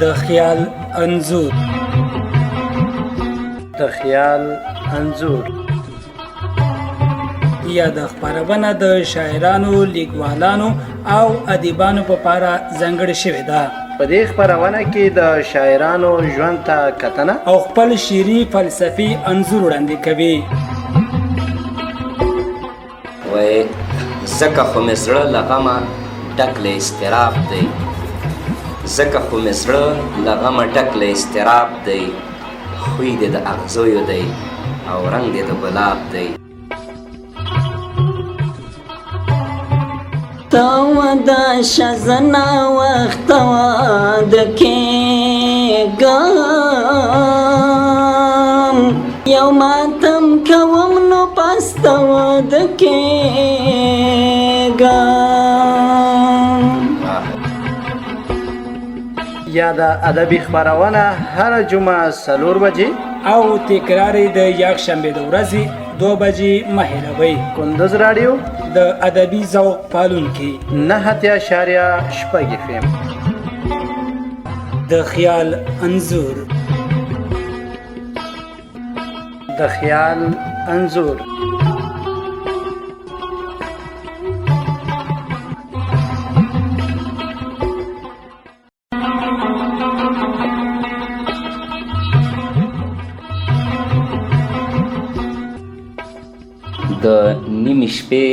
د خیال انځور. د خیال انځور. یاده خپرونه د شاعرانو، لیکوالانو او ادیبانو په پاره ځانګړې شوې ده. په دې خپرونه کې د شاعرانو ژوند ته کتنه او خپل شعري فلسفي انځور وړاندې کوي. وای ځکه خو مې زړه له غمه ډک له اضطراب دی، ځکه خو مې زړه له غمه ډک له اضطراب دی، خوی دې د اغزیو دی او رنګ دې د ګلاب دی. ته ودا شزنا وخت واد کېږم، یو ماتم کوم نو پس ته واد کېږم. یاده ادبي خپرونه هره جمعه 4 بجې او تکرار د یکشنبې د ورځې 2 بجې مه هېروئ. کندز راډیو د ادبي ذوق پالونکي 89.6 اف ام. د خیال انځور. د خیال انځور. د نیمې شپې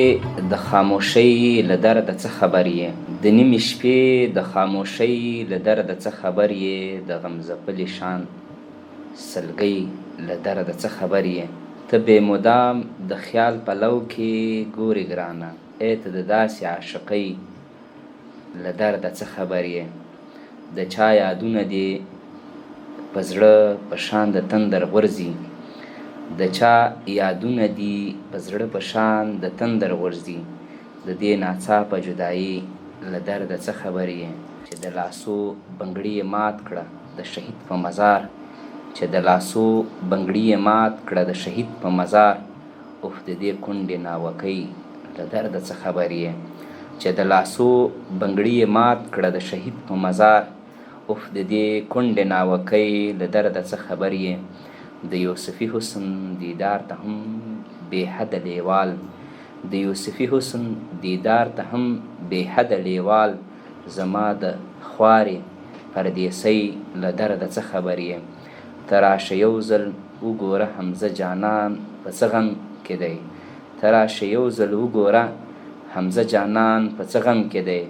د خاموشۍ له درده څه خبر یې، د نیمې شپې د خاموشۍ له درده څه خبر یې، د غم ځپلي شان سلګۍ له درده څه خبر یې، ته بې مدام د خیال پلو کې ګورې ګرانه، ای ته د داسې عاشقۍ له درده څه خبر یې، د چا یادونه دې په زړه په شان د تندر غورځي، د چا یادونه دي په زړه په شان د تندر غورځي، د دې ناڅاپه جدایۍ له درده څه خبر یې، چې د لاسو بنګړي یې مات کړه د شهید په مزار، چې د لاسو بنګړي یې مات کړه د شهید په مزار، اوف د دې کونډې ناوکۍ له درده څه خبر یې، چې د لاسو بنګړي یې مات کړه د شهید په مزار، اوف د دې کونډې ناوکۍ له درده څه خبر یې، د یوسفي حسن دیدار ته هم بې حده لیوال، د یوسفي حسن دیدار ته هم بې حده لیوال، زما د خوارې پردېسۍ له درده څه خبر یې، ته راشه یو ځل وګوره حمزه جانان په څه غم کې دی، ته راشه یو ځل وګوره حمزه جانان په څه غم کې دی،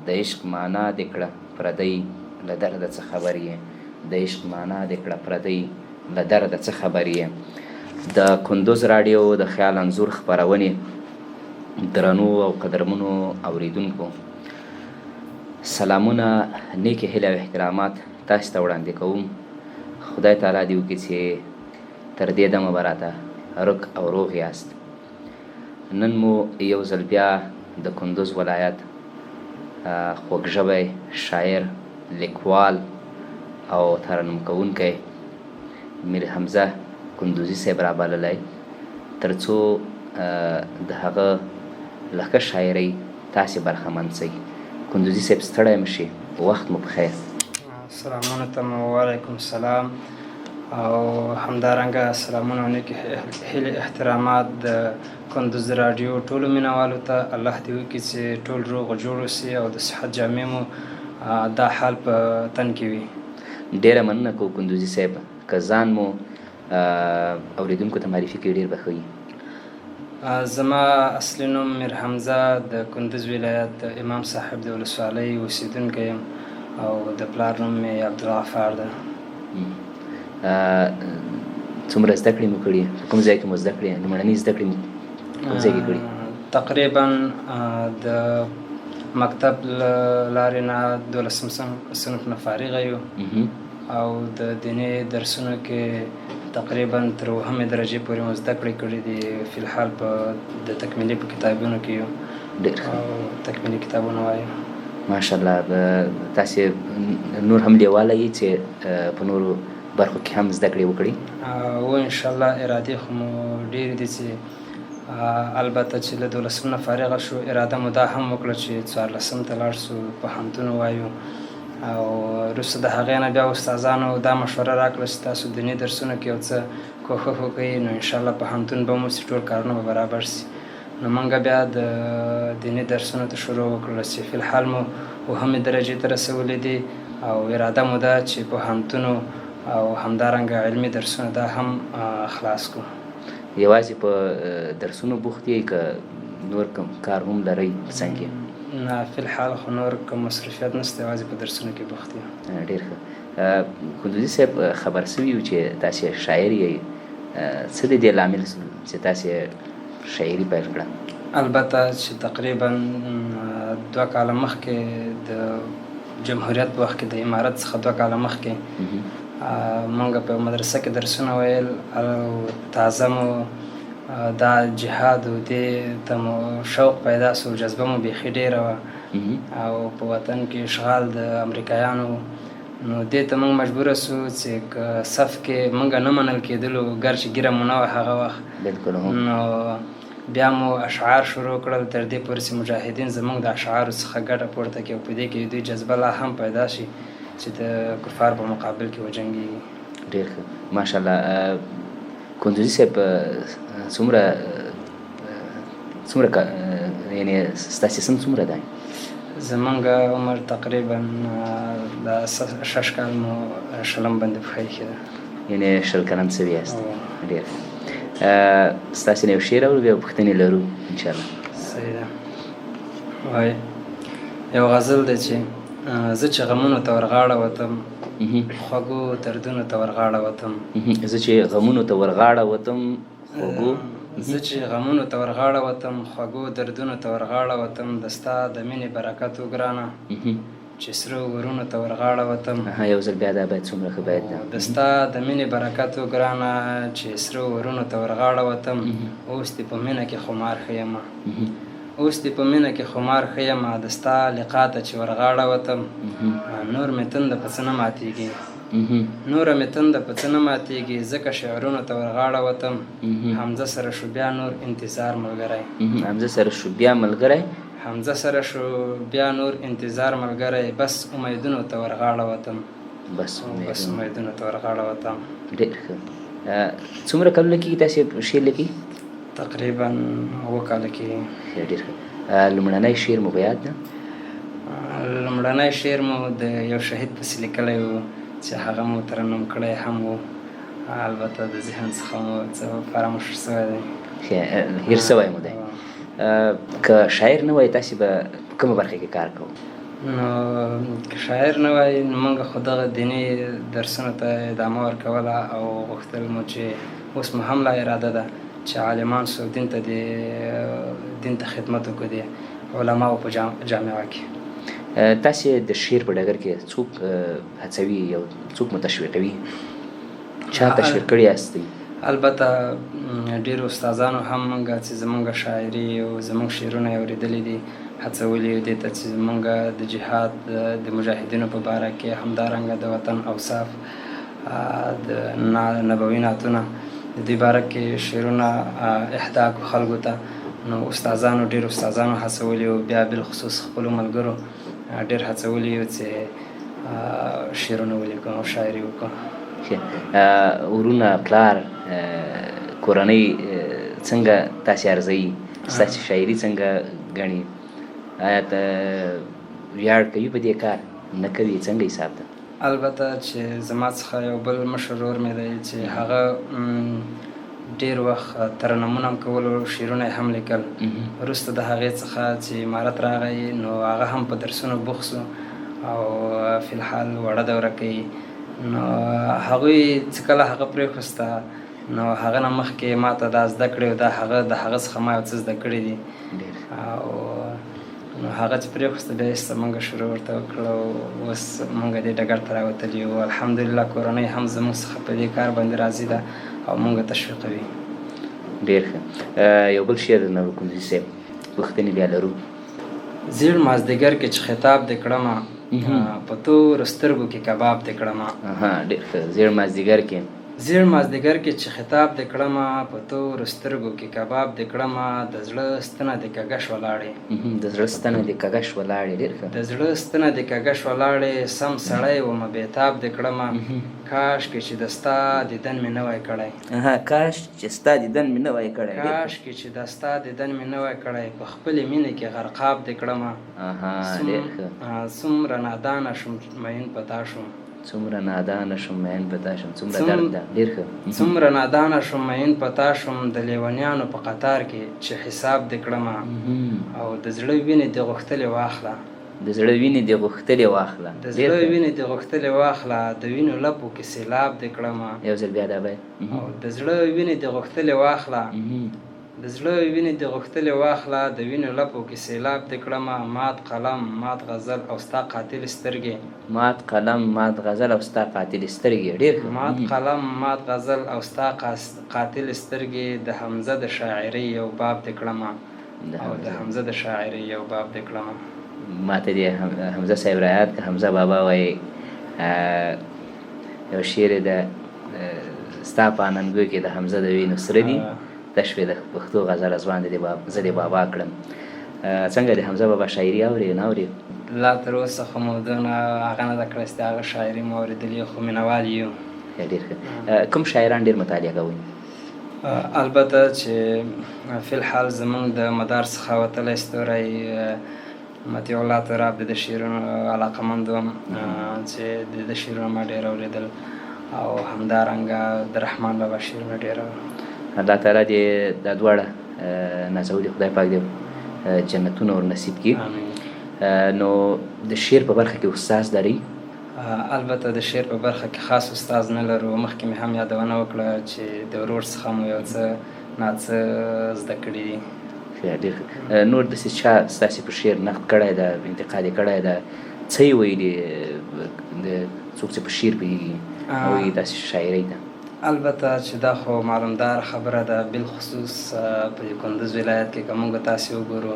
د عشق معنا دې کړه پردۍ له درده څه خبر یې، د عشق معنا دې کړه پردۍ له درده څه خبر یې. د کندوز راډیو د خیال انځور خپرونې درنو او قدرمنو اوریدونکو سلامونه، نیکې هیلې او احترامات تاسو ته وړاندې کوم. خدای تعالی دې وکړي چې تر دې دمه به راته رک او روغ یاست. نن مو یو ځل بیا د کندوز ولایت خوږ ژبی شاعر، لیکوال او ترنم کوونکی میر حمزه کندوزي صاحب رابللی، تر څو د هغه له ښه شاعرۍ تاسې برخمن سئ. کندوزي صاحب ستړی مه شي، وخت مو په خیر. سلامونه ته مو وعلیکم سلام، او همدارنګه سلامونه او نیکې هیلې احترامات د کندوز راډیو ټولو مینوالو ته. الله دې وکړي چې ټول روغ جوړ اوسي او د صحت جامې مو دا حال په تن کې وي. ډېره مننه کوو کندوزي صاحب، که ځان مو اورېدونکو ته معرفي کړئ ډېر به ښه وي. زما اصلي نوم میر حمزه، د کندوز ولایت د امام صاحب د ولسوالۍ اوسېدونکی یم او د پلار نوم مې عبدالغفار ده. څومره زده کړې مو کړي؟ په کوم ځای کې مو زده کړې، لومړنۍ زده کړې مو کوم ځای کې کړي؟ تقریبا د مکتب له لارې نه دولسم صنف نه فارغه یو او د دیني درسونو کې تقریبا تر اوهمې درجې پورې مو زده کړې کړې دي. فی الحال په د تکمیلي په کتابونو کې یو او تکمیلي کتابونه وایو. ماشاءالله، تاسې نور هم لیواله یئ چې په نورو برخو کې هم زده کړې وکړئ؟ هو انشاءالله، ارادې خو مو ډېرې دي چې البته چې له دولسم نه فارغه شو اراده مو دا هم وکړه چې څوارلسم ته لاړ شو، پوهنتون ووایو. او وروسته د هغې نه بیا استادانو دا مشوره راکړه چې تاسو دیني درسونو کې یو څه کوښښ وکړئ، نو انشاءالله پوهنتون به مو سي، ټول کارونه به برابر سي. نو موږ بیا د دیني درسونو ته شروع وکړله چې فی الحال مو اوهمې درجې ته رسولي دي، او اراده مو ده چې پوهنتونو او همدارنګه علمي درسونه دا هم خلاص کړو. یوازې په درسونو بوخت یئ که نور کوم کار هم لرئ څنګه کې؟ نه، فی الحال خو نور کوم مصروفیت نشته، یوازې په درسونو کې بوخت یم. ډېر ښه. کندوزي صاحب، خبر سوي یو چې تاسې شاعر یئ، څه د دې لامل چې تاسې شاعري پیل کړه؟ البته چې تقریبا 2 کاله مخکې د جمهوریت په وخت کې، د امارت څخه 2 کاله مخکې مونږ په مدرسه کې درسونه ویل، او تازه مو دا جهاد و دې ته مو شوق پیدا سو، جذبه مو بیخي ډېره وه، او په وطن کې اشغال د امریکایانو، نو دې ته موږ مجبوره سو چې که صف کې موږ نه منل کېدلو، ګر چې ږیره مو نه وه هغه وخت، نو بیا مو اشعار شروع کړل، تر دې پورې چې مجاهدین زموږ د اشعارو څخه ګټه پورته کړي، او په دې کې دوی جذبه لا هم پیدا شي چې د کفار په مقابل کې وجنګېږي. ډېر ښه، ماشاءالله. کندوزي صاحب، څومره څومره یعنې ستاسې سن څومره دی؟ زمونږ عمر تقریبا د 6 کال مو شلم باندې پښه ایښې ده. یعنې 20 کلن سوي یاست. ډېر ښه. ستاسې نه یو شعر اورو، بیا پوښتنې لرو انشاءالله. صحیح ده. وایي یو غزل دی چې زه چې غمونو ته ورغاړه وتم، خوږو دردونو ته ورغاړه وتم. زه چې غمونو ته ورغاړه وتم، خوږو زه چې غمونو ته ورغاړه وتم، خوږو دردونو ته ورغاړه وتم، د ستا د مینې برکت وګرانه چې سرو ورونو ته ورغاړه وتم. یو ځل بیا دا باید څومره ښه بیت ده. د ستا د مینې برکت وګرانه چې سرو ورونو ته ورغاړه وتم، اوس دې په مینه کې خمار ښه یمه، اوس دې په مینه کې خمار ښه یمه، د ستا لقا ته چې ورغاړه وتم، نور مې تنده په څه نه ماتېږي، نوره مې تنده په څه نه ماتېږي، ځکه شعرونو ته ورغاړه وتم، حمزه سره شو بیا نور انتظار ملګری. حمزه سره شو بیا ملګری. حمزه سره شو بیا نور انتظار ملګری، بس امیدونو ته ورغاړه وتم. بس امیدونو ته ورغاړه وتم. ډېر ښه. څومره کلونه کېږي تاسې شعر لیکئ؟ تقریبا 7 کاله کېږي. ډېر ښه. لومړنی شعر مو په یاد ده؟ لومړنی شعر مو د یو شهید پسې لیکلی و چې هغه مو ترنم کړی هم و، البته د ذهن څخه مو څه فراموش سوی دی. هېر سوی مو دی. که شاعر نه وای تاسې به په کومه برخه کې کار کوو؟ نو که شاعر نه وای نو موږ خو دغه دیني درسونو ته ادامه ورکوله، او غوښتل مو چې اوس مو هم لا اراده ده چې عالمان سو، دین ته خدمت وکړو، د علماو په جامعه کې. تاسې د شعر په ډګر کې څوک هڅوي او څوک مو تشویقوي؟ چا تشویق کړي یاستئ؟ البته ډېرو استادانو هم موږ چې زموږ شاعري او زموږ شعرونه یې اورېدلي دي، هڅولي یو دې ته چې زموږ د جهاد د مجاهدینو په باره کې، همدارنګه د وطن اوصاف، د نبوي نعتونه، د دې باره کې شعرونه اهدا کړو خلکو ته. نو استادانو ډېر استادانو هڅولي یو، بیا بالخصوص خپلو ملګرو ډېر هڅولي یو چې شعرونه ولیکو او شاعري وکړو. ورونه، پلار، کورنۍ څنګه تاسې ارزوي؟ ستاسې شاعري څنګه ګڼي؟ آیا ته ویاړ کوي په دې کار نه کوي؟ څنګه حساب ده؟ البته چې زما څخه یو بل مشر ورور مې دی چې هغه ډېر وخت ترنمونه هم کولو، شعرونه یې هم لیکل. وروسته د هغې څخه چې امارت راغی نو هغه هم په درسونو بوخت سو او فی الحال وړه دوره کوي. نو هغوی چې کله هغه پرېښوسته نو هغه نه مخکې ما ته دا زده کړې او دا هغه د هغه څخه ما یو څه زده کړي دي. او نو هغه چې پرېښوسته بیا یې موږ شروع ورته وکړه او اوس موږ دې ډګر ته راوتلي یو. الحمدلله کورنۍ هم زموږ څخه په دې کار باندې راضي ده او موږ تشویقوي. ډېر ښه. یو بل شعر درنه وکړم صاحب، پوښتنې بیا لرو. زیړ مازدیګر کې چې خطاب دې کړمه، په تورو سترګو کې کباب دې کړمه. ډېر ښه. زیړ مازدیګر کې زیړ مازدیګر کې چې خطاب دې کړمه، په تورو سترګو کې کباب دې کړمه، د زړه ستنه دې کږه شوه لاړې. د زړه ستنه دې کږه شوه لاړې. ډېر ښه. د زړه ستنه دې کږه شوه لاړې، سم سړی ومه بېتاب دې کړمه، کاش کې چې د ستا دیدن مې نه وای کړی. کاش چې ستا دیدن مې نه وای کړی. کاش کې چې د ستا دیدن مې نه وای کړی، په خپلې مینې کې غرقاب دې کړمه. ډېر ښه. څومره نادانه شوم مین په تا شوم. څومره نادانه شوم مین په تا شوم. څومره درد ده. ډېر ښه. څومره نادانه شوم مین په تا شوم، د لیونیانو په قطار کې چې حساب دې کړمه، او د زړه وینې دې غوښتلې واخله. د زړه وینې دې غوښتلې واخله. د زړه وینې دې غوښتلې واخله، د وینو لپو کې سیلاب دې کړمه. یو ځل بیا دا بیت. او د زړه وینې دې غوښتلې واخله، د زړه وینې دې غوښتلې واخله، د وینو لپو کې سیلاب دې کړمه، مات قلم مات غزل او ستا قاتلې سترګې. مات قلم مات غزل او ستا قاتلې سترګې. ډېر ښه. مات قلم مات غزل او ستا قاتلې سترګې، د حمزه د شاعرۍ یو باب دې کړمه. او د حمزه د شاعرۍ یو باب دې کړمه. ماته دې حمزه صاحب رایاد که حمزه بابا وایي یو شعر یې د ستا په اننګو کې د حمزه د وینو سره دي، تشوې د پښتو غزله ځوان دی زه دې بابا کړم. څنګه د حمزه بابا شاعري اورې نه اورې؟ لا تر اوسه خو مو دونه هغه نه ده کړې چې د هغه شاعري مو اورېدلې، خو مینهوال یو. ډېر ښه. کوم شاعران ډېر مطالعه کوئ؟ البته چې فی الحال زمونږ د مدار څخه وتلی ستوری مطیع الله تراب د ده شعرونو علاقمند وم، چې د ده شعرونه ما ډېر اورېدل، او همدارنګه د رحمان بابا شعرونه ډېر اورېدل. الله تعالی دې دا دواړه نازولي خدای پاک دې جنتونه ور نصیب کړي. نو د شعر په برخه کې استاد لرئ؟ البته د شعر په برخه کې خاص استاد نه لرو. مخکې مې هم یادونه وکړه چې د ورور څخه مو یو څه ناڅه زده کړي دي. ډېر ښه. نور داسې چا ستاسې په شعر نقد کړی ده، انتقاد یې کړی ده، څه یې ویلي د څوک چې په شعر پوهېږي او یې داسې شاعرۍ ته؟ البته چې دا خو معلومدار خبره ده، بالخصوص په دې کندوز ولایت کې که موږ تاسې وګورو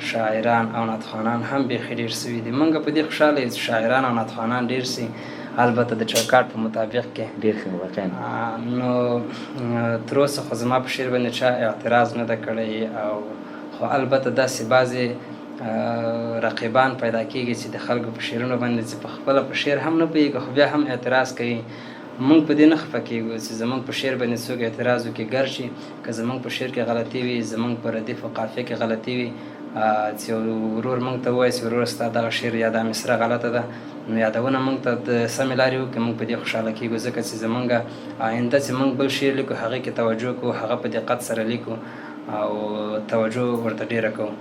شاعران او نعتخوانان هم بیخي ډېر سوي دي. موږ په دې خوشحاله یو چې شاعران او نعتخوانان ډېر سي، البته د چوکاټ په مطابق کې. ډېر ښه. واقعا نو تر اوسه خو زما په شعر باندې چا اعتراض نه ده کړی، او خو البته داسې بعضې رقیبان پیدا کېږي چې د خلکو په شعرونو باندې چې په خپله په شعر هم نه پوهېږي خو بیا هم اعتراض کوي. موږ په دې نه خفه کېږو چې زموږ په شعر باندې څوک اعتراض وکړي، ګرچې که زموږ په شعر کې غلطي وي، زموږ په ردیف او قافیه کې غلطي وي، چې ورور موږ ته ووایي چې ورور ستا دغه شعر یا دا مصره غلطه ده، نو یادونه موږ ته د سمې لارې وکړي، موږ په دې خوشحاله کېږو، ځکه چې زموږ آینده چې موږ بل شعر لیکو هغې کې توجه کوو، هغه په دقت سره لیکو او توجه ورته ډېره کوو.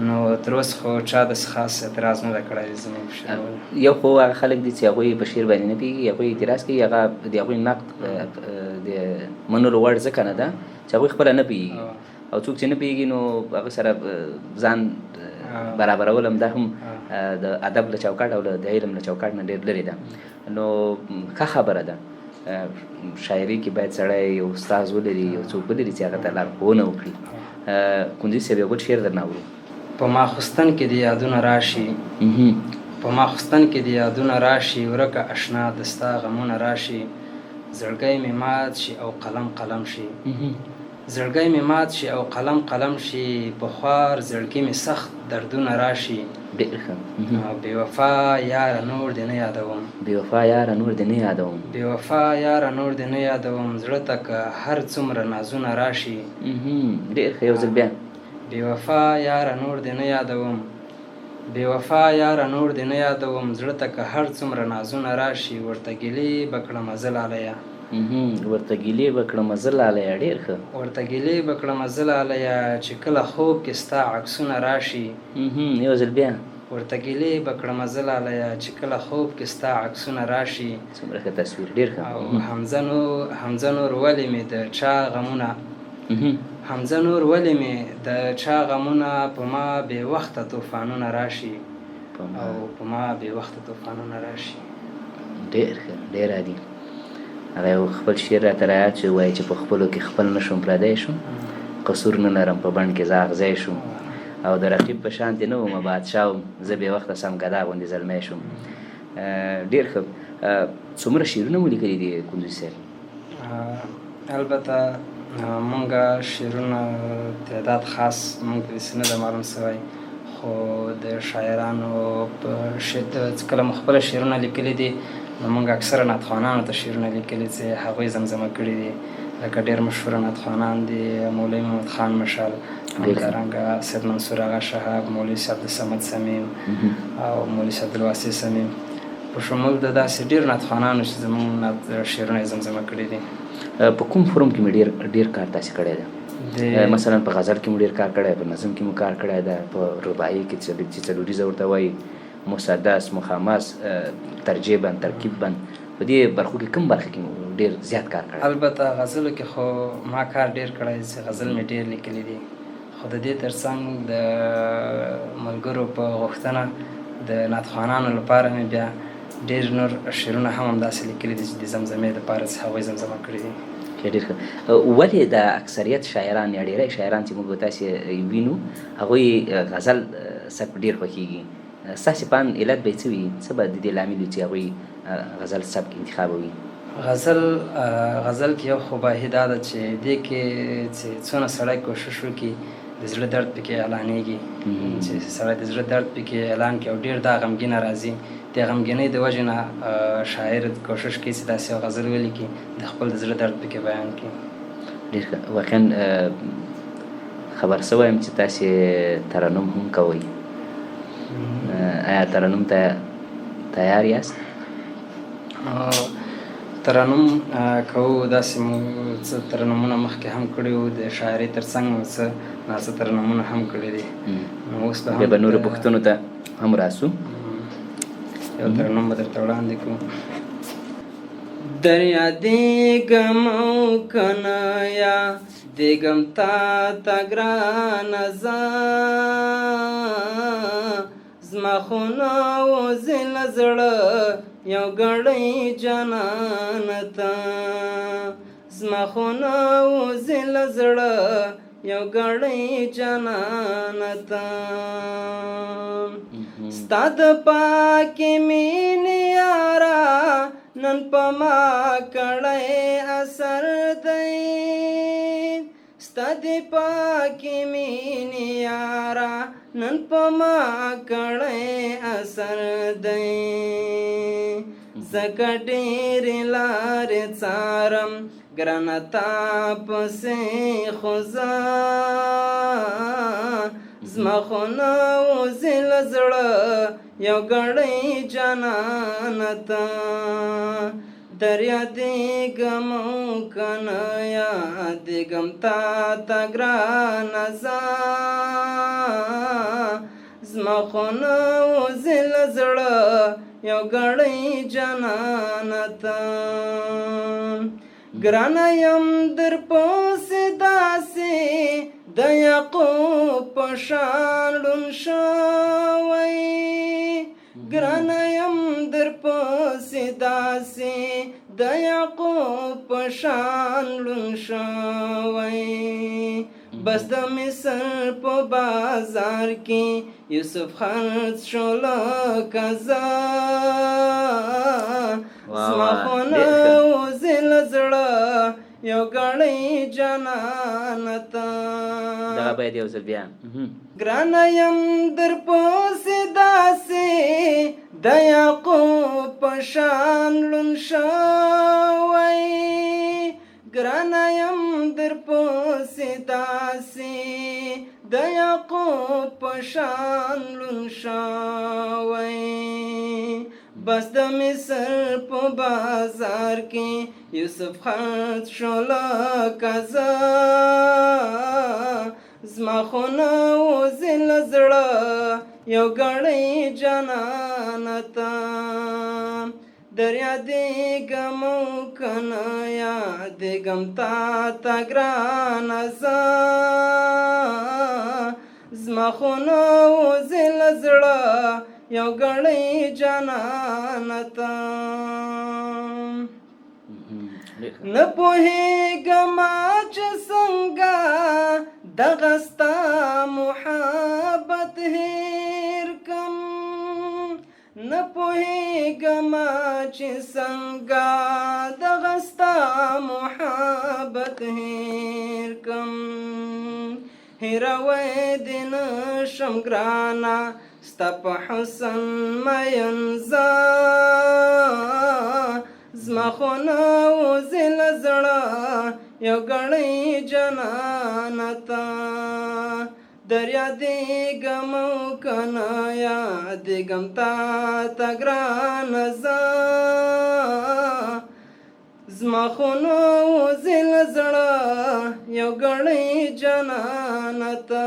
نو تر اوسه خو چا داسې خاص اعتراض نه ده کړی زموږ په شعر باندې. یو خو هغه خلک دي چې هغوی په شعر باندې نه پوهېږي، هغوی اعتراض کوي، هغه د هغوی نقد د منلو وړ ځکه نه ده چې هغوی خپله نه پوهېږي، او څوک چې نه پوهېږي نو هغه سره ځان برابرول هم دا هم د ادب له چوکاټ او د علم له چوکاټ نه ډېر لرې ده. نو ښه خبره ده، شاعري کې باید سړی یو استاد ولري، یو څوک ولري چې هغه ته لارښوونه وکړي. کندوزي صاحب یو بل شعر درنه اورو. په ماخوستن کې دې یادونه راشي، په ماخوستن کې دې یادونه راشي، ورکه اشنا د ستا غمونه راشي، زړګی مې مات شي او قلم قلم شي، زړګی مې مات شي او قلم قلم شي، په خوار زړګي مې سخت دردونه راشي. ډېر ښه. بې وفا یاره نور دې نه یادوم، بې وفا یاره نور دې نه یادوم، بې وفا یاره نور دې نه یادوم، زړه ته که هر څومره نازونه راشي. ډېر ښه. یو ځل بیا. بې وفا یاره نور دې نه یادوم، بې وفا یاره نور دې نه یادوم، زړه ته که هر څومره نازونه راشي، ورته ګیلې به کړمه زه لالیه. ورته ګیلې به کړمه زه لالیه. ډېر ښه. ورته ګیلې به کړمه زه لالیه، چې کله خوب کې ستا عکسونه راشي. یو ځل بیا. ورته ګیلې به کړمه زه لالیه، چې کله خوب کې ستا عکسونه راشي. څومره ښه تصویر. ډېر ښه. او حمزه نور ولې مې د چا غمونه، حمزه نور ولې مې د چا غمونه، په ما بې وخته طوفانونه راشي، او په ما بې وخته طوفانونه راشي. ډېر ښه، ډېر عادي. هغه یو خپل شعر راته رایاد شو، وایي چې په خپلو کې خپل نه شوم پردی شوم، قصور نه لرم په بڼ کې زه اغزی شوم، او د رقیب په شان دې نه ومه بادشاه وم، زه بې وخته سم ګدا غوندې زلمی شوم. ډېر ښه. څومره شعرونه مو لیکلي دي کندوزي صاحب؟ البته مونږ شعرونه تعداد خاص مونږ ته داسې نه ده معلوم سوی، خو د شاعرانو په کله مو خپله شعرونه لیکلي دي نو مونږ اکثره نعتخوانانو ته شعرونه لیکلي چې هغوی زمزمه کړي دي، لکه ډېر مشهور نعتخوانان دي، مولوي محمد خان مشال، همدارنګه سید منصور آغا شهاب، مولوي صاحب عبدالصمد صمیم او مولوي صاحب عبدالواسع صمیم په شمول د داسې ډېرو نعتخوانانو چې زموږ شعرونه یې زمزمه کړي دي. په کوم فورم کې مې ډېر کار تاسې کړی دی؟ مثلا په غزل کې مو ډېر کار کړی، په نظم کې مو کار کړی دی، په رباعي کې چې څلوریزه ورته وایي، مسدس، مخمس، ترجیع بند، ترکیب بند، په دې برخو کې کوم برخه کې مو ډېر زیات کار کړی؟ البته غزلو کې خو ما کار ډېر کړی چې غزل مې ډېر لیکلي دي، خو د دې ترڅنګ د ملګرو په غوښتنه د نعتخوانانو لپاره مې بیا ډېر نور شعرونه هم همداسې لیکلي دي چې د زمزمې لپاره چې هغوی زمزمه کړي دي. ډېر ښه. ولې د اکثریت شاعران یا ډېری شاعران چې موږ تاسې وینو هغوی غزل سبک ډېر خوښېږي، ستاسې په اند علت به یې څه وي؟ څه به د دې لامل وي چې هغوی غزل سبک انتخابوي؟ غزل کې یو خوباهي دا ده چې دې کې چې څونه سړی کوشش وکړي د زړه درد پکې اعلانېږي، چې سړی د زړه درد پکې اعلان کړي او ډېر دا غمګینه راځي، د غمګینۍ د وجې نه شاعر کوشش کوي چې داسې یو غزل ولیکي د خپل د زړه درد پکې بیان کړي. ډېر ښه. واقعا خبر سوی یم چې تاسې ترنم هم کوئ، آیا ترنم ته تیار یاست؟ ترنم کوو، داسې مو څه ترنمونه مخکې هم کړي وو، د شاعرۍ تر څنګ مو څه ناڅه ترنمونه هم کړي دي. نو اوس به هم بیا به نورو پوښتنو ته هم راسو. یو ترنم به درته وړاندې کړو. دریا دیګم او که نه یا دیګم تا ته ګرانه زه، زما خو نه وځي له زړه یو ګړی جانانه ته، زما خو نه وځي له زړه یو ګړی جانانه ته، ستا د پاکې مینې یاره نن په ما کړی اثر دی، ستا د پاکې مینې یاره نن په ما کړی اثر دی، ځکه ډېرې لارې څارم ګرانه تا پسې خو زه، زما خو نه وځي له زړه یو ګړی جانانه ته، دریا دیګم او که نه یادېږم تا ته ګرانه زه، زما خو نه وځي له زړه یو ګړی جانانه ته، ګرانه یم در پسې داسې د یعقوب په شان ړوند شوی، ګرانه یم در پسې داسې د یعقوب په شان ړوند شوی، بس د مصر په بازار کې یوسف خرڅ شو لکه زه، زما خو نه وځي له زړه یو ګړی جانانه ته. دغه باید یو ځل بیا. ګرانه یم در پسې داسې د یعقوب په شان ړوند شوی، ګرانه یم در پسې داسې د یعقوب په شان ړوند شوی، بس د مصر په بازار کې یوسف خرڅ شو لکه زه، زما خو نه وځي له زړه یو ګړی جانانه ته، دریا دیګم او که نه یادېږم تا ته ګرانه زه، زما خو نه وځي له زړه یو ګړی جانانه ته، نه پوهېږم چې څنګه دغه ستا محبت هېر کم، نه پوهېږم چې څنګه دغه ستا ستا محبت هېر کم. هېروی دې نه شم ګرانه ستا په حسن مین زه، زما خو نه وځي له زړه یو ګړی جانانه ته. دریادېږم او که نه یادېږم تا ته ګرانه زه، زما خو نه وځي له زړه یو ګړی جانانه ته.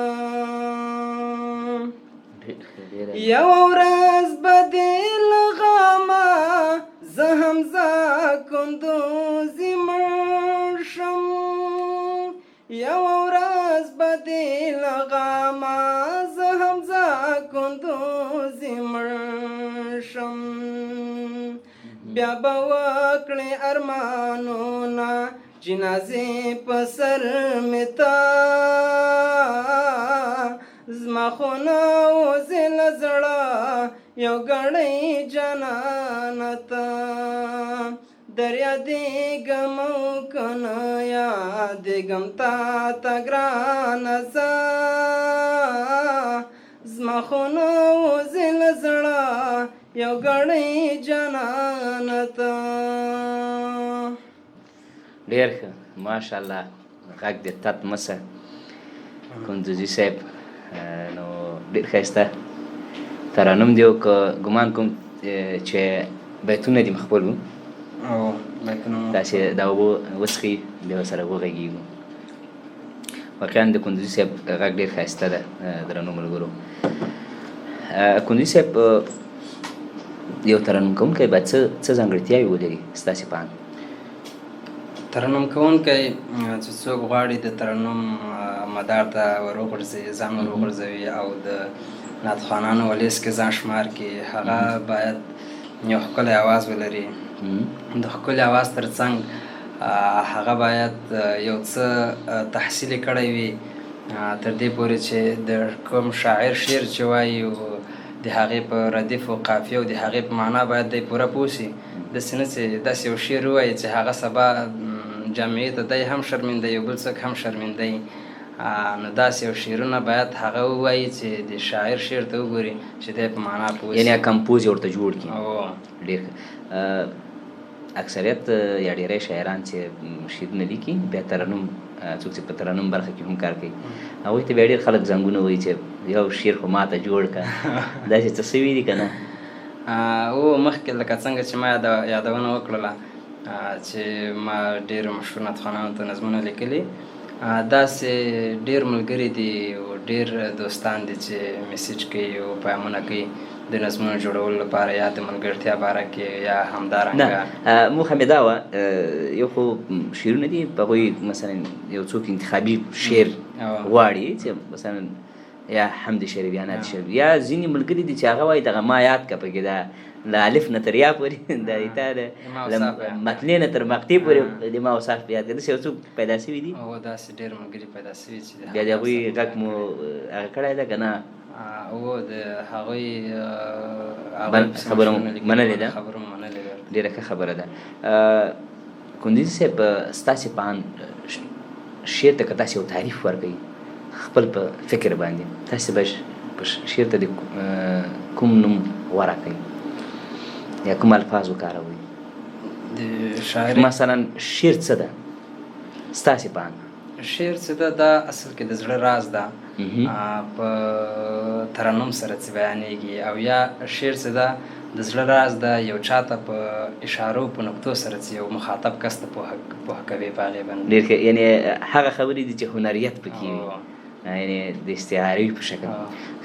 یوه ورځ به دې له غمه زه هم زه کندوزي مړ شم، یوه ورځ به دې له غمه زه هم زه کندوزي مړ شم. بیا به وکړې ارمانونه جنازې په سر مې تا، زما خو نه وځي له زړه یو ګړی جانانه ته. دریادېږم او که نه یادېږم تا ته ګرانه زه، زما خو نه وځي له زړه یو ګړی جانانه ته. ډېر ښه، ماشاءالله، غږ دې تت مه سه کندوزي صاحب. نو ډېر ښایسته ترنم دی، او که ګمان کوم چې بیتونه دې خپل وو، تاسې دا اوبه وڅښئ بیا ورسره وغږېږو. واقعا د کندوزي صاحب غږ ډېر ښایسته ده درنو ملګرو. کندوزي صاحب یو ترنم کوونکی باید څه ځانګړتیاوې ولري ستاسې په اند؟ ترنم کوونکی چې څوک غواړي د ترنم مدار ته ور وغورځي، ځان ور وغورځوي او د نعتخوانانو لیست کې ځان شمار کړي، هغه باید یو ښکلی اواز ولري. د ښکلي اواز ترڅنګ هغه باید یو څه تحصیل کړی وي، تر دې پورې چې د کوم شاعر شعر چې وایي د هغې په ردیف او قافیه او د هغې په معنا باید دی پوره پوه شي. داسې نه چې داسې یو شعر ووایي چې هغه سبا جامعې ته دی هم شرمنده یو بل څوک هم شرمنده وي. نو داسې یو شعرونه باید هغه ووایي چې د شاعر شعر ته وګوري چې دی په معنا پوه شي، یعنې کمپوز یې ورته جوړ کړي. ډېر ښه. اکثریت یا ډېری شاعران چې شعرونه لیکي بیا ترنم، څوک چې په ترنم برخه کې هم کار کوي، هغوی ته بیا ډېر خلک زنګونه وایي چې یو شعر خو ماته جوړ کړه. داسې څه سوي دي که نه؟ او مخکې لکه څنګه چې ما یادونه وکړله چې ما ډېرو مشهور نعتخوانانو ته نظمونه لیکلي، داسې ډېر ملګري دي او ډېر دوستان دي چې میسج کوي او پیامونه کوي د نظمونو جوړولو لپاره یا د ملګرتیا باره کې یا همدارنګه. نه، موخه مې دا وه، یو خو شعرونه دي په هغوی مثلا یو څوک انتخابي شعر غواړي چې مثلا یا حمد شعر یا نعت شعر، یا ځینې ملګري دي چې هغه وایي دغه ما یاد که پکې دا له الف نه تر یا پورې، د تا له متلې نه تر مقطع پورې د ما اوصاف په یاد کړه. داسې یو څوک پیدا سوي دي؟ هو، داسې ډېر ملګري پیدا سوي چې بیا د هغوی غږ مو هغه کړی ده که نه؟ هو، د هغوی خبره مو منلې ده، خبره مو منلې ده. ډېره ښه خبره ده. کندوزي صاحب ستاسې په اند شعر ته که تاسې یو تعریف ورکړئ خپل په فکر باندې، تاسې به شعر ته د کوم نوم غوره کړئ یا کوم الفاظ وکاروئ؟ د شاعرۍ مثلا شعر څه ده ستاسې په اند؟ شعر څه ده، دا اصل کې د زړه راز ده په ترنم سره چې بیانېږي، او یا شعر څه ده د زړه راز ده یو چاته په اشارو په نکتو سره چې یو مخاطب کس ته پوه کوي په هغې باندې. ډېر ښه، یعنې هغه خبرې دي چې هنریت پکې وي، یعنې د استعارې په شکل.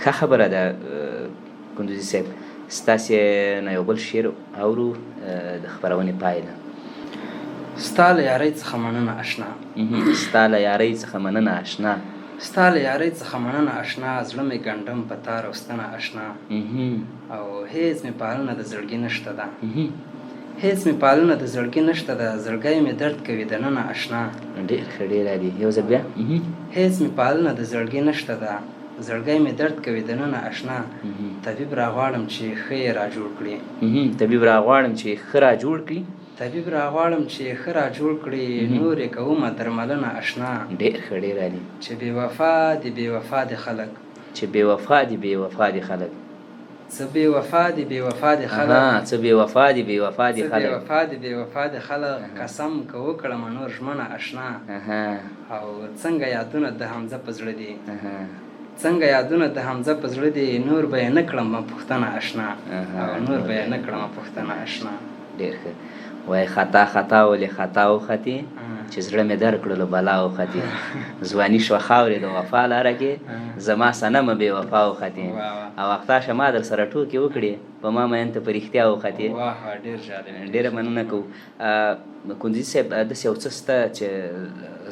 ښه خبره ده کندوزي صاحب. ستاسې نه یو بل شعر اورو د خپرونې پای ده. ستا له یارۍ څخه مننه اشنا. ستا له یارۍ څخه مننه اشنا. ستا له یارۍ څخه مننه اشنا، زړه مې ګنډم په تار او ستنه اشنا، او هیڅ مې پالنه د زړګي نشته ده، هیڅ مې پالنه د زړګي نشته ده، زړګی مې درد کوي دننه اشنا. ډېر ښه، ډېر عالي. یو ځل بیا. هیڅ مې پالنه د زړګي نشته ده، زړګی مې درد کوي دننه اشنا، طبیب راغواړم چې ښه یې را جوړ کړي. طبیب راغواړم چې ښه را جوړ کړي. طبیب راغواړم چې ښه را جوړ کړي، نور یې کومه درملنه اشنا. ډېر ښه، ډېر عالي. چې بې وفا دي بې وفا دي خلک، چې بې وفا دي بې وفا دي خلک، څه بې وفا دي بې وفا دي خلک، څه بې وفا دي بې وفا دي خلک، څه بې وفا دي بې وفا دي خلک، قسم که وکړمه نور ژمنه اشنا. او څنګه یادونه د حمزه په زړه دي، څنګه یادونه د حمزه په زړه دي، نور به یې نه کړمه پوښتنه اشنا، او نور به یې نه کړمه پوښتنه اشنا. ډېر ښه. وای خطا خطا ولې خطا وختې، چې زړه مې درکړلو بلا وختې، ځواني شوه خاورې د وفا لاره کې، زما صنمه بې وفا وختې، او اختاشه ما در سره ټوکې وکړې، په ما مین ته په رښتیا وختې. ډېر جالب، ډېره مننه کوو. کندوزي صاحب، داسې یو څه شته چې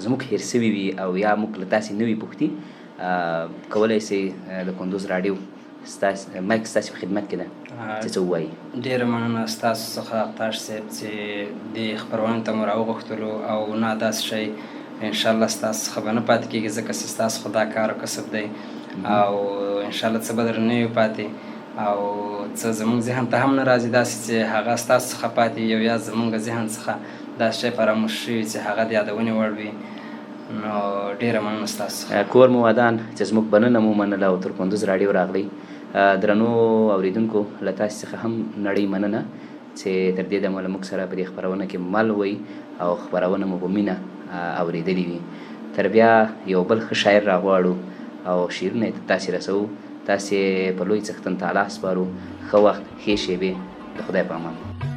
زموږ هېر سوي وي او یا موږ له تاسې نه وي پوښتي، کولی سئ د کندوز راډیو مایک ستاسې په خدمت کې ده چې څه ووایي. ډېره مننه ستاسو څخه اقتاش صاحب چې دې خپرونې ته مو راوغوښتلو، او نه داسې شی انشاءالله ستاسو څخه به نه پاتې کېږي، ځکه چې ستاسو خو دا کار او کسب دی، او انشاءالله څه به درنه نه وي پاتې، او څه زموږ ذهن ته هم نه راځي داسې چې هغه ستاسو څخه پاتې یو یا زموږ ذهن څخه داسې شی فراموش شوي چې هغه د یادونې وړ وي. نو ډېره مننه ستاسو څخه. کور مو ودان چې زموږ بلنه مو ومنله او تر کندوز راډیو راغلی. درنو اورېدونکو، له تاسې څخه هم نړۍ مننه چې تر دې دمه له موږ سره په دې خپرونه کې مل وئ او خپرونه مو په مینه اورېدلې وي. تر بیا یو بل ښه شاعر راغواړو او شعرونه یې تاسې رسوو. تاسې په لوی څښتن تعالی سپارو. ښه وخت، ښې شېبې، د خدای په امان.